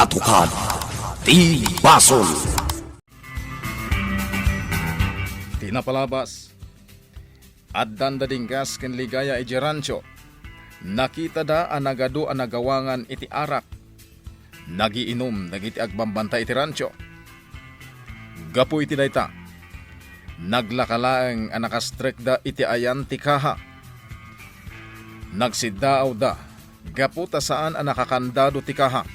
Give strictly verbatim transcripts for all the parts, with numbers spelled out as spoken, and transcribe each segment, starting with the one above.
Tukad ti basol. Ti napalabas, addan da Dinggas ken Ligaya idiay rancho. Nakitada a nagadu a nagawangan iti arak. Nagiinum dagiti agbambantay iti rancho. Gapu iti dayta, naglaka laeng a nakastrekda iti ayan ti kaha. Nagsiddaawda gapu ta saan a nakakandado ti kaha,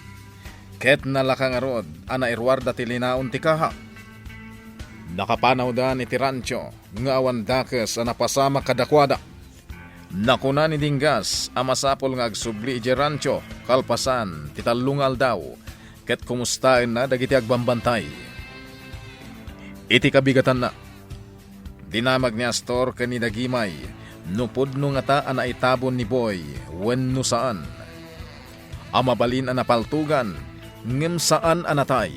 ket nalaka ngarud a nairuarda ti linaon ti kaha. Nakapanawdan iti rancho nga awan dakes a napasamak kadakuada. Nakuna ni Dinggas a masapul nga agsubli idiay rancho kalpasan ti tallo nga aldaw, ket kumustaenna dagiti agbambantay. Iti kabigatanna, dinamag ni Astor ken ni Dagimay no pudno ngata a naitabon ni Boy wenno saan. A mabalin a napaltugan, ngem saan a natay.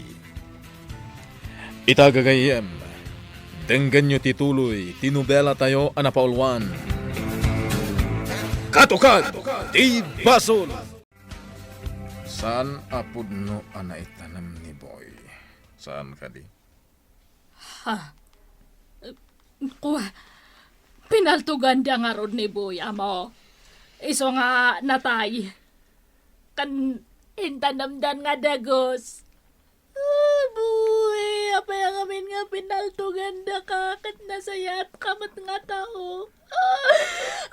Ita gagayyem, denggenyo ti tuloy ti nobelatayo a napauluan, Katukad ti Basol! Saan a pudno a naitanem ni Boy? Saan kadi? Ha? Kua, pinaltuganda ngarud ni Boy, amo. Isu nga natay. Kan intanemdan nga dagus. Ah, Boy, apay a ngamin nga pinaltugandaka ket nasayaat ka met nga tao? Ah,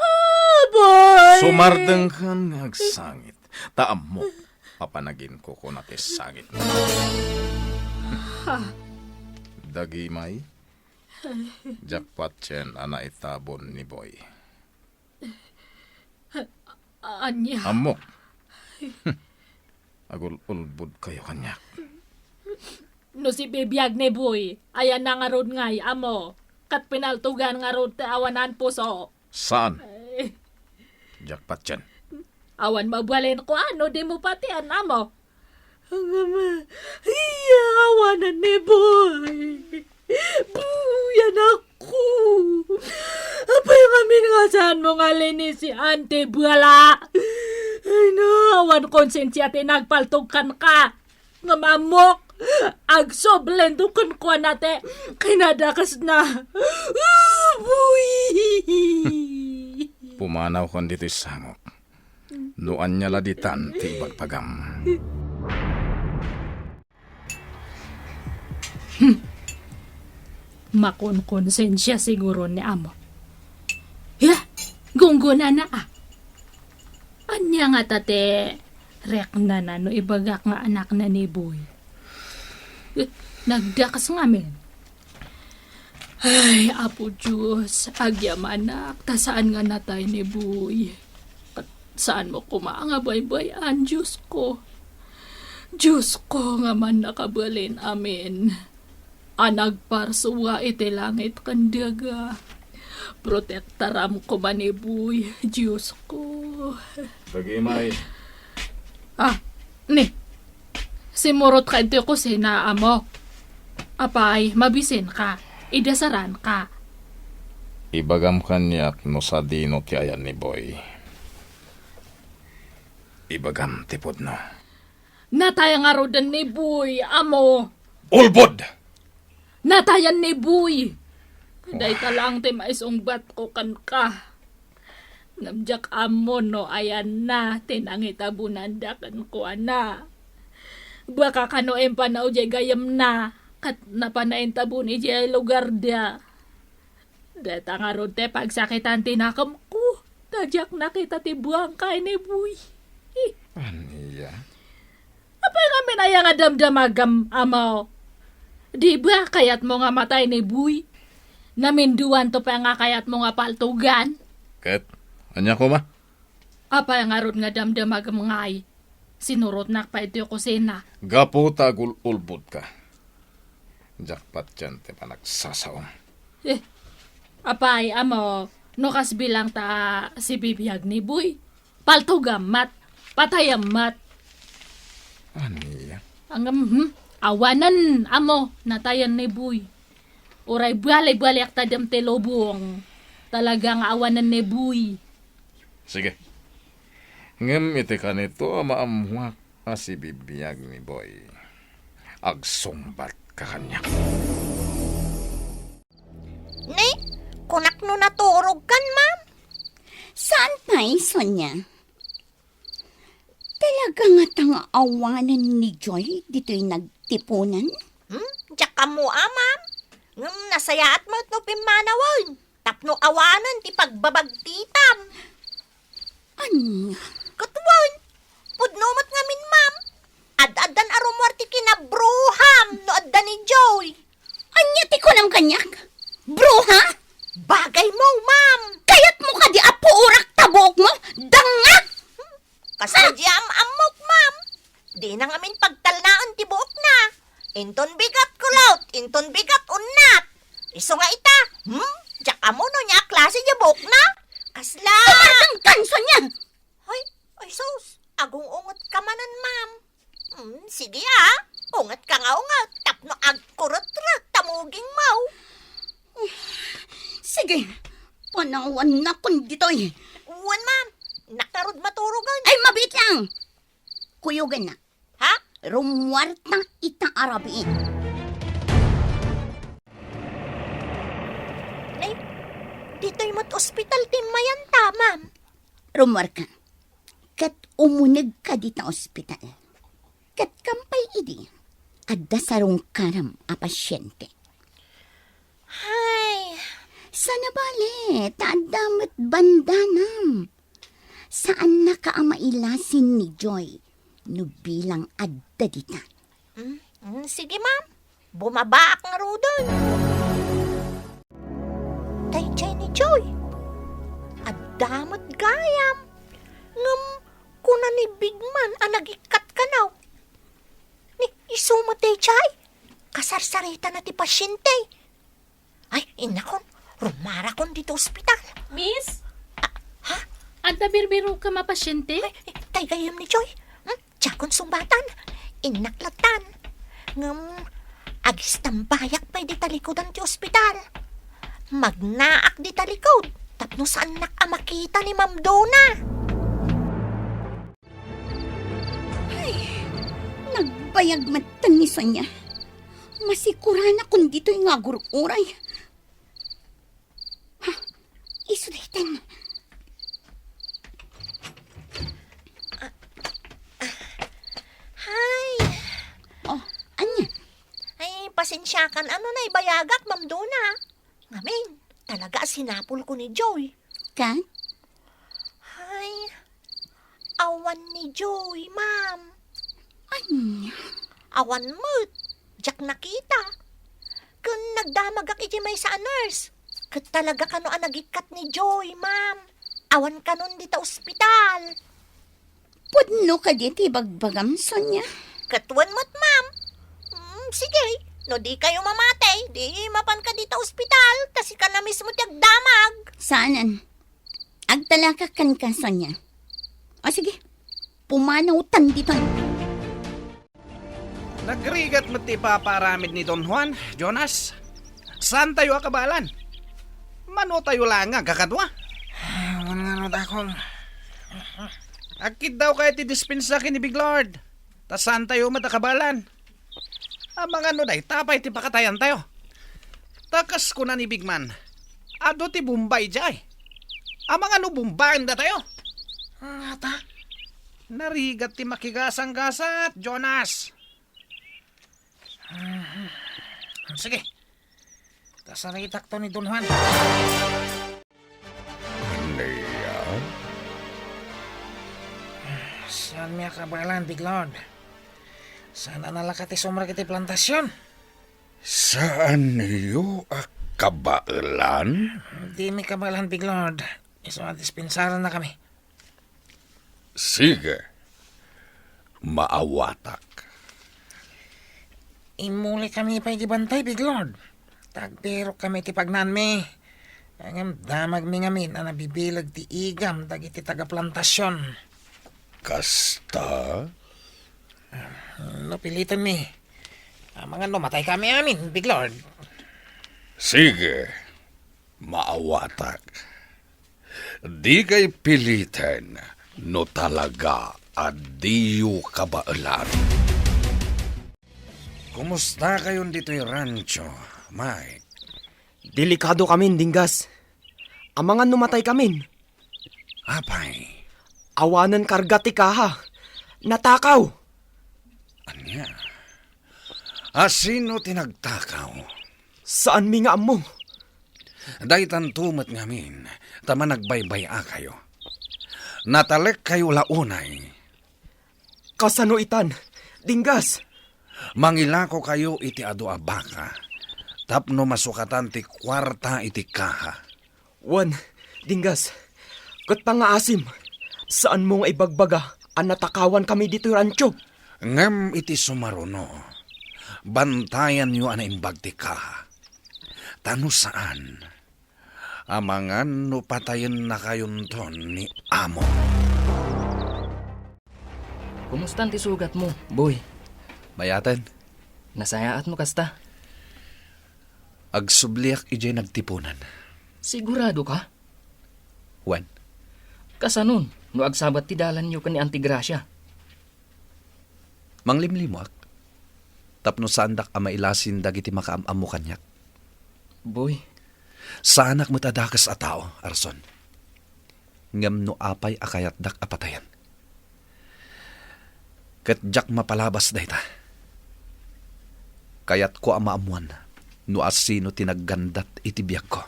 ah, Boy! Sumardengkan nga agsangit, ta ammok a panaginkukuna ti sangit. Ha? Dagimay, diak patien a naitabon ni Boy. Ania? Ammok. Agul-ulbodkayo kaniak. No sibibiag ni Boy, ayanna ngarud ngay, amo, ket pinaltugan ngarud ti awanan puso. Saan? Ay. Diak patien. Awan mabalin ko ano, di mo patian, amo. Ang ama, iya, awanan ni Boy. Boy, anakko. Apay ngamin nga saan mo nga linisian ti bala? Ay na, awan konsensia ti nagpaltog kenka. Ngem ammok, agsublendo kenkuana ti kinadakesna. Ah, Boy! Pumanawkan ditoy sangok. No ania la ditan ti ibagbagam. Hmm. Makonkonsensia siguro ni amo. Ya, gunggonana, ah. Ania ngata ti reknana no ibagak nga anakna ni Boy? Eh, nagdakes ngamin. Ay, Apo Dios, agyamanak, ta saan nga natay ni Boy. Ket saan mo koma nga baybay-an, Dios ko. Dios ko nga mannakabalin amin a nagparsua iti langit ken daga. Protektaram koma ni Boy, Dios ko. Dagimay. Ah, ni. Simurotka iti kusina, amo. Apay, mabisinka. Idasaranka. Ibagam kaniak no sadino ti ayan ni Boy. Ibagam ti pudno. Natay ngaruden ni Boy, amo. Ulbod! Natayan ni Boy. Dayta lang ti maisungbatko kenka. Ngem diak ammo no ayanna ti nangitabonanda kenkuana. Baka kano impanaw diay gayyemna, ket napanaintabon idiay lugarda. Dayta ngarud ti pagsakitan ti nakemko, ta diak nakita ti buangkay ni Boy. Eh. Ania? Apay ngamin aya nga damdamagam, amo? Di ba kayatmo nga matay ni Boy? Naminduanto pay nga kayatmo nga paltugan? Ket, ania koma? Apay ngarud nga damdamagam ngay? Sinurotnak pay iti kusina. Gapu ta agul-ulbodka. Diak patien ti panagsasaom. Eh, apay, amo, no kas bilang ta sibibiag ni Boy? Paltogam met, patayam met. Ania? Ang, hmm, awanen, amo, natayan ni Boy. Uray bali-baliak ta dem ti lubong. Talaga nga awanen ni Boy. Sige. Ngem iti kanito a maammuak, A sibibiag ni Boy, agsungbat ka kaniak. Ni, kunak no naturog kan, ma'am? Saan pay, Sonia? Talaga nga ta nga awanen ni Joy ditoy nagtipunan? Hmm? Diak ammo, ma'am. Ngem nasayaat met no pimmanawen. Tapno awanen ti pagbabagtitam. Ania? Ket wen, pudno met ngamin, ma'am. Ad-addan a rummuar ti kinabruham no adda ni Joy. Ania ti kunam kaniak? Bruha? Bagay mo, ma'am. Kayat mo kadi a puorak ta buok mo? Danga! Kasla di am-ammok, ma'am. Dina ngamin pagtalnaen ti buokna. Inton bigat kulot, inton bigat unnat. Isu nga ita, hmm? Diak ammo no ania a klase di buokna. Kasla... Kumarkang kanson niya! Ay, ay sus, agung-unget ka manen, ma'am. Hmm, sige, ah. Unget ka nga unget, tapno agkuretret ta muging mo. Sige, panawannakon ditoy. Wen, ma'am. Nakarud maturogan. Ay, mabiit lang. Kuyogen na. Ha? Rummuarta ita a rabii. Nay, ditoy met ospital ti immayanta, ma'am. Rummuarka. Ket umunegka dita ospital. Ket kampay idi, adda sarungkaram a pasiente. Hay! Saan a bale, ta adda met bandanam. Saannaka a mailasin ni Joy no bilang adda dita. Mm, mm, sige, ma'am. Bumabaak ngaruden. Daydiay ni Joy. Adda met gayam. Ngem kuna ni Bigman a nagikkat kano. Ni isu met daydiay. Kasarsaritana ti pasiente. Ay, innakon, rummarakon dita ospital. Miss? Ah, ha? Adda birbirokam a pasiente? Ay, tay gayam ni Joy. Hmm? Diakon sungbatan. Innak lattan. Ngem, agistambayak pay dita likudan ti ospital. Magnaak dita likud tapno saannak a makita ni Ma'am Dona. Ay, nagbayag met ni Sonia. Masikuranakon ditoy nga agur-uray. Ha? Isu daytan. Hay. Oh, ania? Ay, pasensiakan no naibayagak, Ma'am Dona. Ngamin, talaga a sinapulko ni Joy. Ket? Hay, awan ni Joy, ma'am. Ania? Awan met. Diak nakita. Ken nagdamagak iti maysa a nurse. Ket talaga kano a nagikkat ni Joy, ma'am. Awan kanon dita ospital. Pudno kadi ti ibagbagam, Sonia? Ket wen met, ma'am. Hmm, sige, no di kayo mamati, di mapan ka dita ospital, ta sika na mismo ti agdamag. Saanen. Agtalakak kenka, Sonia. O sige, pumanawtan ditoy. Nagrigat met ti ipapaaramid ni Don Juan, Jonas. Saantayo a kabaelan? Manotayo laeng a agkakadua? Ah, wen ngarud, Akong. Agkiddawkayo ti dispensa ken ni Big Lord. Ta saantayo met a kabaelan. Amangan no dayta pay ti pakatayantayo. Ta kas kuna ni Bigman, adu ti bomba idiay. Amangan no bombaen datayo. Ah, ta? Narigat ti makigasanggasat, Jonas. Mhm. Sige. Kasaritakto ni Don Juan. Ania? Saanmi a kabaelan, Big Lord. Saan a nalaka ti sumrek iti plantasion? Saanyo a kabaelan? Dimi kabaelan, Big Lord. Isu a dispensarennakami. Sige. Maawatak. Immulikami pay di bantay, Big Lord. Tagbirukkami ti pagnaanmi. Ngem damagmi ngamin a nabibileg ti igam dagiti taga-plantasion. Kasta? No pilitenmi, amangan no mataykami amin, Big Lord. Sige. Maawatak. Dikay piliten no talaga Adiyo kabaelan. Kumusta kayon ditoy rancho, Mike? Delikado kamin, Dinggas. Amangan no matay kamin. Apay? Awanen karga ti kaha. Natakaw. Ania? Asino ti nagtakaw? Saanmi nga ammo. Daytanto met ngamin, ta managbaybay-akayo. Natalekkayo la unay. Kasano itan, Dinggas? Mangilakokayo iti adu a baka tapno masukatan ti kuarta iti kaha. Wen, Dinggas, ket pangaasim, saanmo nga ibagbaga a natakawan kami ditoy rancho? Ngem iti sumaruno, bantayanyo a naimbag ti kaha. Ta no saan, amangan no patayennakayonton ni amo. Kumustan ti sugatmo, Boy? Mayaten. Nasayaatmo kasta? Agsubliak idiay nagtipunan. Sigurado ka? Wen. Kasanon no agsabat ti dalanyo ken ni Auntie Gracia? Manglimlimuak, tapno saandak a mailasin dagiti makaam-ammo kaniak. Boy. Saanak met a dakes a tao, Arson. Ngem no apay a kayatdak a patayen, ket diak mapalabas dayta. Kayatko a maammoan no asino ti naggandat iti biagko.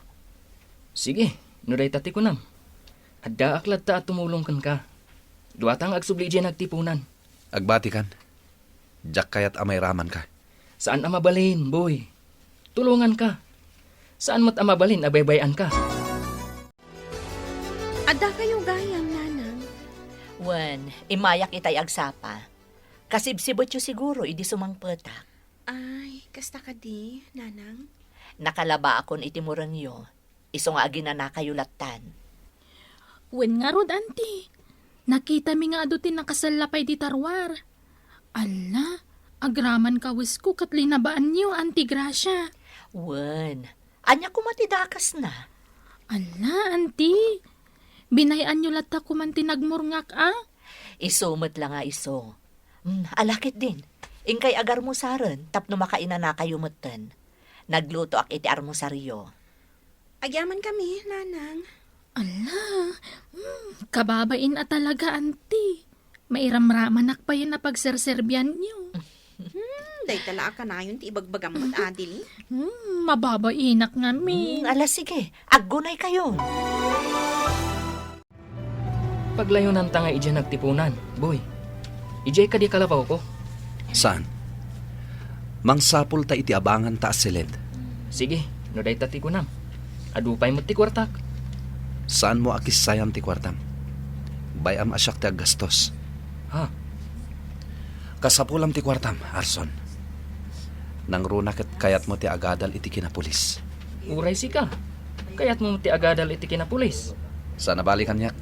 Sige, no dayta ti kunam. Addaak latta a tumulong kenka. Duata nga agsubli idiay nagtipunan. Agbatikan. Diak kayat a mairamanka. Saan a mabalin, Boy. Tulonganka. Saan met a mabalin a baybay-anka. Adda kayo gayam, Nanang? Wen, immayak itay agsapa. Kasibsibetyo siguro idi sumangpetak. Ay, kasta kadi, Nanang? Nakalabaakon iti murengyo. Isu nga aginanakayo lattan. Wen ngarud, Auntie. Nakitami nga adu ti nakasella pay dita ruar. Alla, agraman kawesko ket linabaanyo, Auntie Gracia. Wen, ania koma ti dakesna? Alla, Auntie. Binay-anyo latta koman ti nagmurngak, a? Isu met la nga isu. Hmm, ala ketdin. Inkay agarmusaren tapno makainanakayo metten. Naglutoak iti armusaryo. Agyaman kami, Nanang. Ala, hmm, kababain a talaga, Auntie. Mairamramanak payen a pagserserbianyo. Hmm, dayta la a kanayon ti ibagbagam met, Adili. Hmm, mababainak ngamin. Hmm, ala, sige. Aggunay kayo. Paglayonanta nga idiay nagtipunan, Boy. Idiay kadi kalabawko? Saan? Mangsapulta iti abanganta a siled. Sige, no dayta ti kunam. Adu pay met ti kuartak. Saanmo a kissayan ti kuartam. Bay-am a siak ti aggastos. Ha? Kasapulam ti kuartam, Arson. Nangruna ket kayatmo ti agadal iti kinapulis. Uray sika. Kayatmo ti agadal iti kinapulis. Saan a bali kaniak.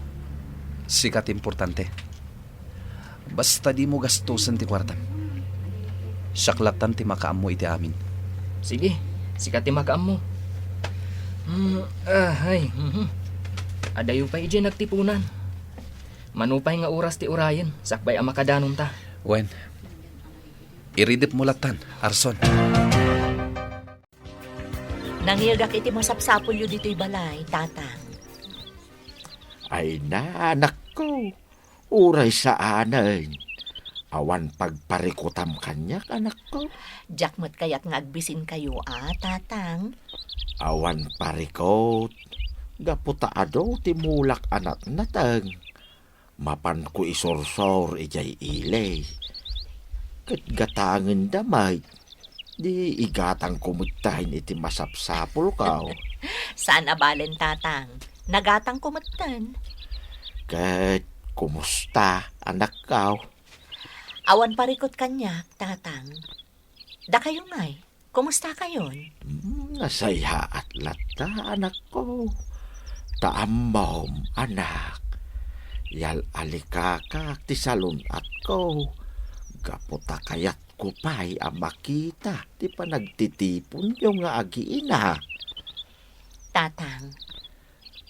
Sika ti importante. Basta dimo gastosen ti kuartam. Siak lattan ti makaammo iti amin. Sige, sika ti makaammo. Hmm, ah, ay, mhm. Adayo pay idiay nagtipunan. Mano pay nga oras ti urayen, sakbay a makadanonta. Wen, iridepmo lattan, Arson. Nangiyegak iti masapsapulyo ditoy balay, Tatang. Ay na, anakko. Uray saanen. Awan pagparikutam kaniak, anakko. Diak met kayat nga agbisinkayo, a, Tatang. Awan parikut. Gapu ta adu ti mulak a natnateng. Mapanko isursor idiay ili. Ket gatangenda met. Di igatangko metten iti masapsapulko. Saan a balen, Tatang. Nagatangko metten. Ket kumusta, anakko? Awan parikut kaniak, Tatang. Dakayo ngay, kumusta kayon? Mm, nasayaat latta, anakko. Ta ammom, anak, yal-alikakak ti salun-atko. Gapu ta kayat ko pay a makita ti panagtitiponyo nga agiina. Tatang.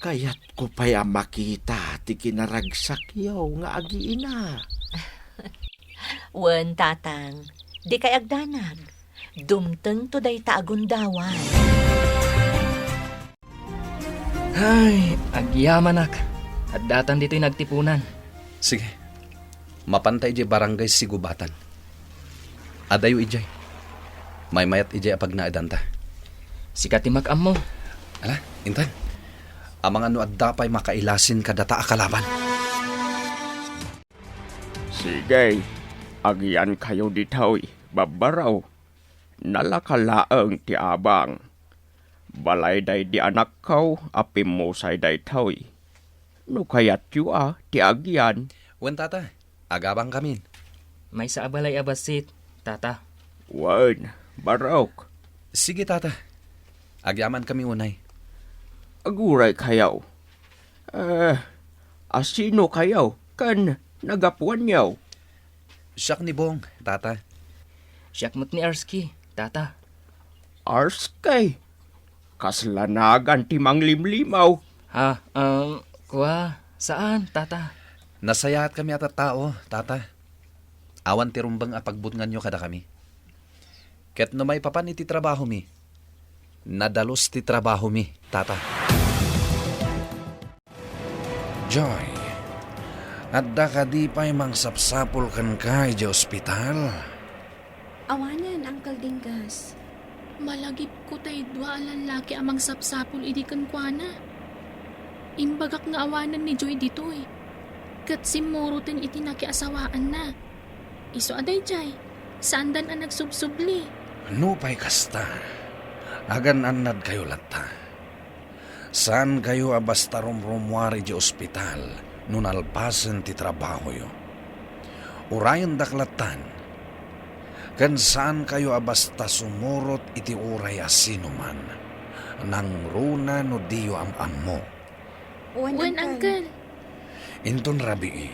Kayatko pay a makita ti kinaragsakyo nga agiina. Wen, Tatang, dikay agdanag. Dumtengto dayta a gundawan. Ay, agyamanak. Addatan ditoy nagtipunan. Sige. Mapanta idiay Barangay Sigubatan. Adayo idiay. Maymayat idiay a pagnaedanta. Sika ti makaammo. Ala, intan. Amangan no adda pay makailasin kadata a kalaban. Sige, agiankayo ditoy, babbaro. Nalaka laeng ti abang. Balayda idi anakko a pimmusay daytoy. No kayatyo a ti agian. Wen, Tata. Agabangkamin. Maysa a balay a bassit, Tata. Wen, barok. Sige, Tata. Agyamankami unay. Aguraykayo. Eh, asinokayo ken nagapuanyo? Siak ni Bong, Tata. Siak met ni Arski, Tata. Arski? Kasla nagan ti manglimlimaw. Ha, um, kua, saan, Tata? Nasayaatkami a tattao, Tata. Awan ti rumbeng a pagbutnganyo kadakami. Ket no maipapan iti trabahomi, nadalus ti trabahomi, Tata. Joy, adda kadi pay mangsapsapul kenka idiay ospital? Awanen, Uncle Dinggas. Malagipko tay dua a lallaki a mangsapsapul idi kenkuana. Imbagak nga awanen ni Joy ditoy. Ket simmuroten iti nakiasawaanna. Isu a daydiay, saandan a nagsubsubli. Nupay kasta, agan-annadkayo latta. Saankayo a basta rumrumuar idiay ospital no nalpasen ti trabahoyo. Urayendak lattan. Ken saankayo a basta sumurot iti uray a sinuman, nangruna no diyo am-ammo. Wen, Wen, Uncle. Uncle. Inton rabii,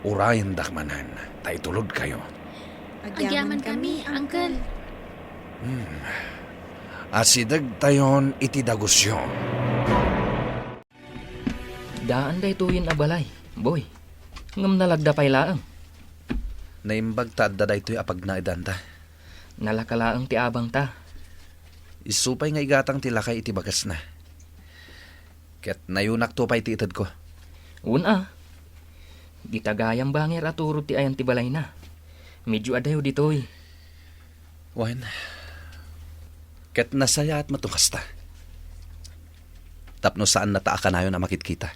urayendak manen, ta itulodkayo. Agyamankami, Uncle. Hmm. Asidegtayon iti dagusyo. Daan daytoyen a balay, boy. Ngem nalagda pay laeng. Naimbag ta adda daytoy a pagnaedanta. Nalaka laeng ti abangta. Isu pay nga igatang ti lakay iti bagasna. Ket nayunakto pay ti itedko. Wen a. Dita gayam banger a turod ti ayan ti balayna. Medio adayo ditoy. Wen, ket nasayaat met no kasta. Tapno saannata a kanayon a makitkita.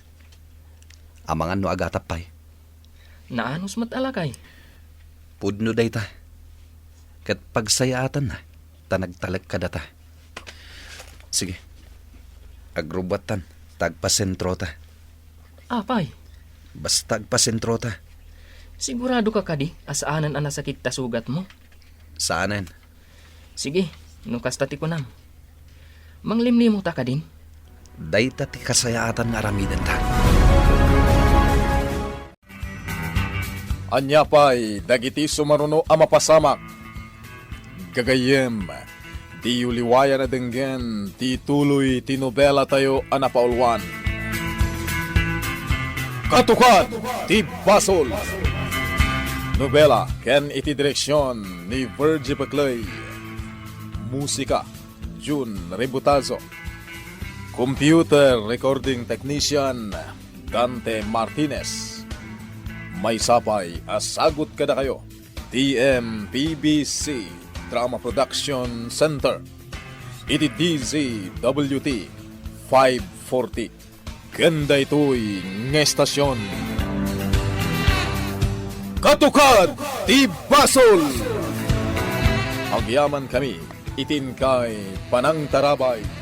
Amangan no agatap pay. Naanus met a lakay. Pudno dayta. Ket pagsayaatanna, ta nagtalek kadata. Sige. Agrubbuattan, ta agpasentrota. Apay? Basta agpasentrota. Sigurado ka kadi a saanen a nasakit ta sugatmo? Saanen. Sige, no kasta ti kunam. Manglimlimota kadin? Dayta ti kasayaatan nga aramidenta. Ania pay dagiti sumaruno a mapasamak? Gagayyem, diyo liwayan a denggen ti tuloy ti nobelatayo a napauluan. Katukad ti Basol. Nobela ken iti direksion ni Virgie Peclay. Musika, Jun Rebutazo. Computer recording technician, Dante Martinez. Maysa pay a sagut kadakayo ti M P B C Drama Production Center iti D Z W T five forty. Ken daytoy nga estasion, Katukad ti Basol! Agyamankami iti inkay panangtarabay.